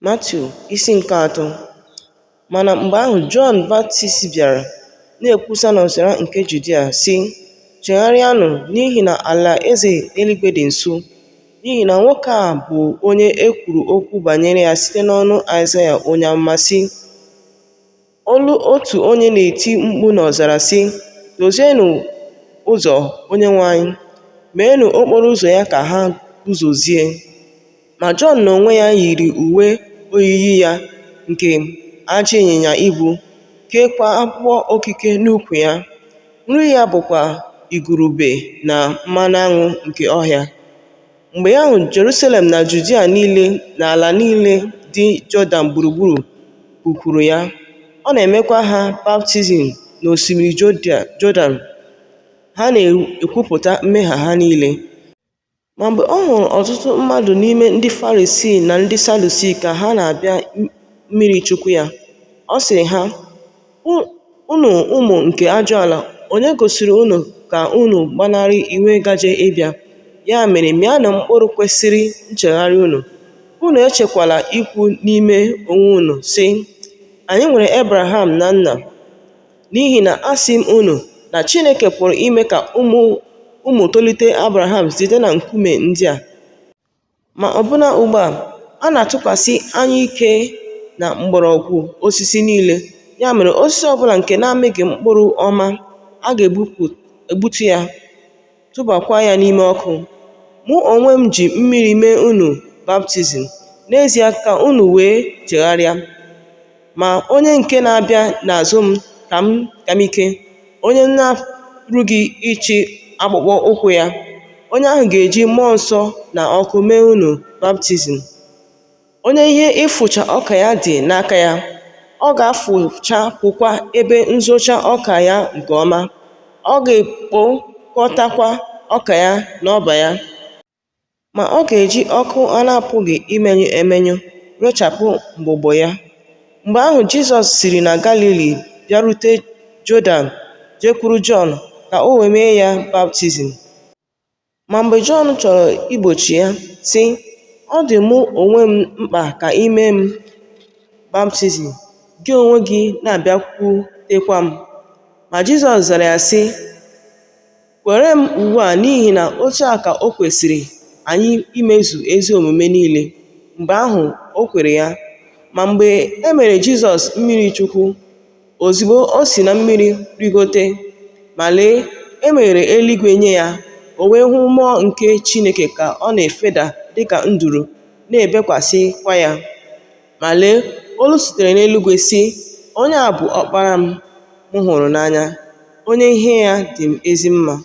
Matiu isi nke atọ. Mana mgbe ahụ Jọn Baptist bịara, na-ekwusa n'ọzara nke Judia, sị, Chegharịanụ, n'ihi na alaeze eluigwe dị nso. N'ihi na nwoke a bụ onye e kwuru okwu banyere ya site n'ọnụ Aịzaya onye amụma, sị, Olu otu onye na-eti mkpu n'ọzara, sị, Dozienụ ụzọ Onyenwe anyị, meenụ okporo ụzọ ya ka ha guzozie. Ma Jọn n'onwe ya yiri uwe oyiyi ya nke ajị ịnyịnya ibu, keekwa akpụkpọ okike n'ukwu ya. Nri ya bụkwa igurube na mmanụ aṅụ nke ọhịa. Mgbe ahụ Jerusalem na Judịa niile na ala niile dị Jọdan gburugburu pụkwuru ya. Ọ na-emekwa ha baptizim n'osimiri Jọdan. Ha na-ekwupụta mmehie ha niile. Ma mgbe ọ hụrụ ọtụtụ mmadụ n'ime ndị Farisii na ndị Sadusii ka ha na-abịa mmirichukwu ya, ọ sịrị ha, Unu ụmụ nke ajụala, onye gosiri unu ka unu gbanarị iwe gaje ịbịa? Ya mere mịanụ mkpụrụ kwesịrị nchegharị unu. Unu echekwala ikwu n'ime onwe unu, sị, Anyị nwere Ebraham na nna. N'ihi na asị m unu, na Chineke pụrụ ime ka ụmụ tolite Abraham site na nkume ndị a. Ma ọbụna ugbu a, a na-atụkwasị anyụike na mgbọrọgwụ osisi niile. Ya mere, osisi ọbụla nke na-amịghị mkpụrụ ọma, a ga-egbutu ya, tụbakwa ya n'ime ọkụ. Mụ onwe m ji mmiri mee unu baptizim, n'ezie ka unu wee chegharịa. Ma onye nke na-abịa n'azụ m ka m ike, onye m na-erughị ịchị akpụkpọ ụkwụ ya. Onye ahụ ga-eji mmụọ nsọ na ọkụ mee unu baptizim. Onye ihe ịfụcha ọka ya dị n'aka ya, ọ ga-afụchapụkwa ebe nzọcha ọka ya nke ọma, ọ ga-ekpokọtakwa ọka ya n'ọba ya. Ma ọ ga-eji ọkụ a na-apụghị imenyụ emenyụ rechapụ mgbọgbọ ya. Mgbe ahụ Jisọs siri na Galili bịarute Jọdan jekwuru Jọn ka o wee mee ya baptizim. Ma mgbe Jọn chọrọ igbochi ya, sị, Ọ dị mụ onwe m mkpa ka i mee m baptizim, gị onwe gị na-abịakwutekwa m? Ma Jisọs zara ya sị, Kwere m ugbu a n'ihi na otu a ka o kwesịrị anyị imezu ezi omume niile. Mgbe ahụ o kwere ya. Ma mgbe e mere Jisọs mmirichukwu, ozugbo o si na mmiri rịgote, ma lee, e meghere eluigwe nye ya, o wee hụ mmụọ nke Chineke ka ọ na-efeda dịka nduru, na-ebekwasịkwa ya. Ma lee, olu sitere n'eluigwe sị, Onye a bụ Ọkpara m m hụrụ n'anya, onye ihe ya dị m ezi mma.